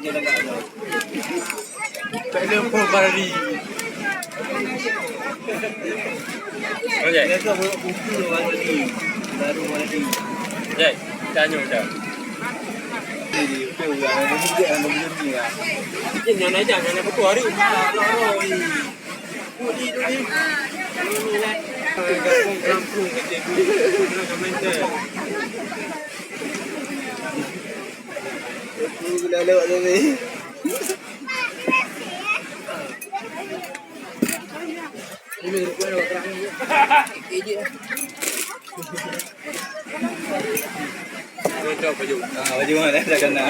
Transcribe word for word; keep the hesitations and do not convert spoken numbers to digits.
Okey. Jai, tanya dah. Ini nyan aja, nyan betul hari. Ah, baju mana dah kena.